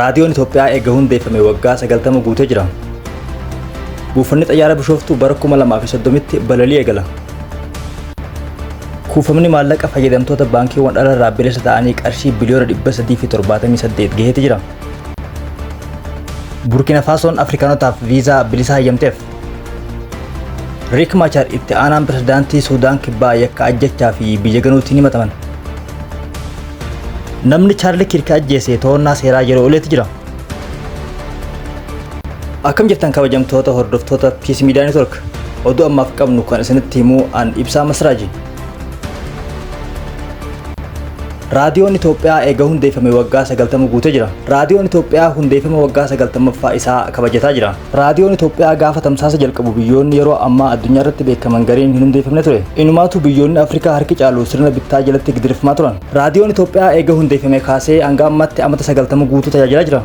Raadiyoon Itoophiyaa eega hundeeffame waggaa 90 guutee jira. Buufanni xayyaara Bishooftuu bara 2030tti balalii eegala. Kuufamni maallaqa fayyadamtoota baankiiwwan dhala irraa bilisa ta'anii qarshii biliyoona 378 gaheeti jira. Burkina Faasoon Afrikaanotaaf viizaa bilisa hayyamteef. Riik Maachar itti aanaan pirezidaantii Suudaan Kibbaa yakka ajjechaa fi biyya ganuutiin himataman. Namni Chaarli Kiirk ajjeese to'annaa seeraa yeroo ooleeti jira. Akkam jirtan kabajamtoota hordoftoota Peace Media Network. Oduu ammaaf qabnu kan isinitti himuu an Ibsaa Masraaji. Raadiyoon Itoophiyaa eega hundeeffame waggaa 90 guutee jira. Raadiyoon Itoophiyaa hundeeffama waggaa 90ffaa isaa kabajataa jira. Raadiyoon Itoophiyaa gaafa tamsaasa jalqabu biyyoonni yeroo ammaa addunyaa irratti beekaman gariin hin hundeeffamne ture. Inumaatu biyyoonni Afrikaa harki caalu sirna bittaa jalatti gidirfamaa turan. Raadiyoon Itoophiyaa eega hundeeffame kaasee hanga ammaatti amata 90 guutuu tajaajilaa jira.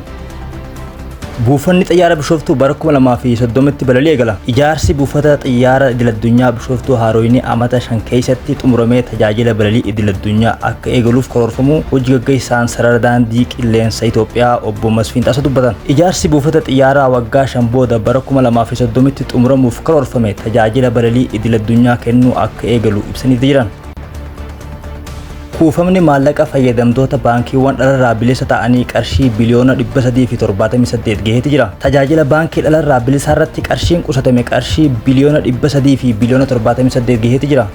Buufanni xayyaara Bishooftuu bara 2030tti balalii eegala. Ijaarsi buufata xiyyaara idil-addunyaa Bishooftuu Haarooyinii amata 5 keessatti xumuramee tajaajila balalii idil-addunyaa akka eegaluuf karoorfamuu hojii gaggeessaan sarara daandii qilleensa Itoophiyaa obbo Masfiin Xaasoo dubbatan. Ijaarsi buufata xiyyaaraa waggaa 5 booda bara 2030tti xumuramuuf karoorfame tajaajila balalii idil-addunyaa kennuu akka eegalu ibsanii jiran. Kuufamni maallaqa fayyadamtoota baankiiwwan dhalarraa bilisa ta'anii qarshii biliyoona 378 gaheeti jira. Tajaajila baankii dhalarraa bilisaa irratti qarshiin qusatame qarshii biliyoona 300 fi biliyoona 78 gaheeti jira.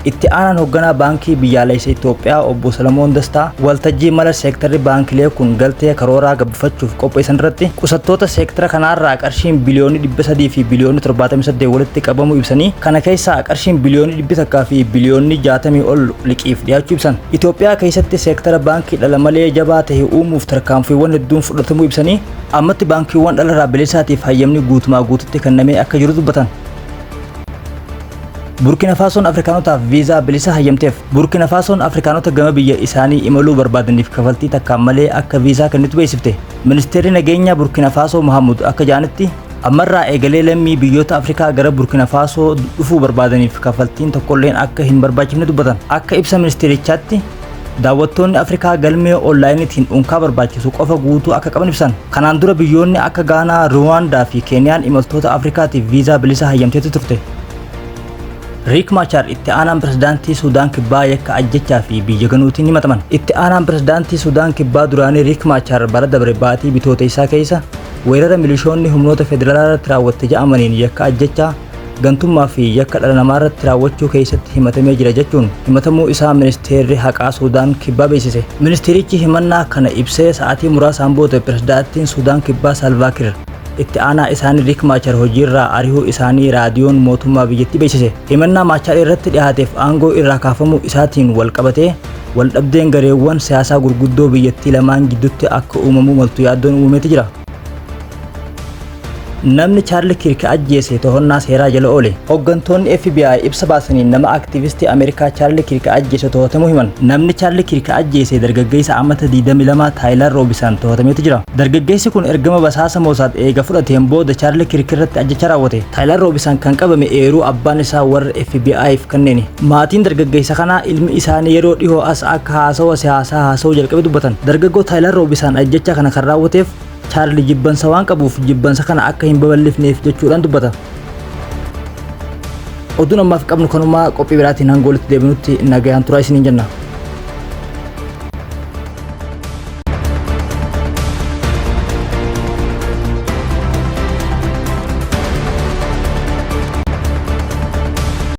Itti aanaan hoogganaa baankii biyyaalessa Itoophiyaa obbo Salamoon Dastaa waltajjii mala seektarri baankilee kun galtee karooraa gabbifachuuf qopheessan irratti qusattoota seektara kanaarraa qarshiin biliyoonni 300 fi biliyoonni 78 walitti qabamuu ibsanii kana keessaa qarshiin biliyoonni 100 fi biliyoonni 60 ol liqiif dhiyaachuu ibsan. Itoophiyaa keessatti seektara baankii dhala malee jabaa ta'e uumuuf tarkaanfiiwwan hedduun fudhatamuu ibsanii ammatti baankiiwwan dhalarraa bilisaatiif hayyamni guutumaa guututti kennamee akka jiru dubbatan. Burkina Faasoon Afrikaanotaaf viizaa bilisa hayyamteef. Burkina Faasoon Afrikaanota gama biyya isaanii imaluu barbaadaniif kafaltii takkaan malee akka viizaa kennitu beeksifte. Ministeerri nageenyaa Burkina Faasoo Mahamud akka jedhanitti ammarraa eegalee lammii biyyoota Afrikaa gara Burkina Faasoo dhufuu barbaadaniif kafaltiin tokkolleen akka hin barbaachifne dubbatan. Akka ibsa ministeerichaatti daawwattoonni Afrikaa galmee onlaayiniitiin unkaa barbaachisu qofa guutuu akka qaban ibsan. Kanaan dura biyyoonni akka Gaanaa, Ruwaandaa fi Keeniyaan imaltoota Afrikaatiif viizaa bilisa hayyamteetu turte. Riik Maachar itti aanaan pirezidaantii Suudaan Kibbaa yakka ajjechaa fi biyya ganuutiin himataman. Itti aanaan pirezidaantii Suudaan Kibbaa duraanii Riik Maachar bara dabre baatii bitoota isaa keessa weerara milishoonni humnoota federaalaa irratti raawwatte jedhamaniin yakka ajjechaa gantummaa fi yakka dhala namaa irratti raawwachuu keessatti himatamee jira jechuun himatamuu isaa ministeerri haqaa Suudaan Kibbaa beeksise. Ministeerichi himannaa kana ibsee sa'aatii muraasaan booda pirezidaantiin Suudaan Kibbaa Saalvaakiir itti aanaa isaanii Riik Maachar hojiirraa ari'uu isaanii raadiyoon mootummaa biyyattii beeksise. Himannaa Maachar irratti dhiyaateef aangoo irraa kaafamuu isaatiin wal qabatee waldhabdeen gareewwan siyaasaa gurguddoo biyyattii lamaan gidduutti akka uumamuu maltu yaaddoon uumameeti jira. Namni Chaarli Kirk ajjeese to'annaa seeraa jala oole. Hooggantoonni FBI ibsa baasaniin nama aktiivistii Ameerikaa Chaarli Kirk ajjeese to'atamuu himan. Namni Chaarli Kirk ajjeese dargaggeessa amata 22 Taayilar Roobisan to'atameetu jira. Dargaggeessi kun ergama basaasa Moosaad eega fudhateen booda Chaarli Kirk irratti ajjecha raawwate. Taayilar Roobisan kan qabame eeruu abbaan isaa warra FBI'f kenneeni. Maatiin dargaggeessa kanaa ilmi isaanii yeroo dhihoo as akka haasawa siyaasaa haasawuu jalqabe dubbatan. Dargaggoo Taayilar Roobisan ajjecha kana kan raawwateef Chaarli jibbansa waan qabuuf jibbansa kana akka hin babal'ifneef jechuudhaan dubbata. Oduun ammaaf qabnu kanumaa qophii biraatiin hanga walitti deebinutti nagayaan turaa isiniin jenna.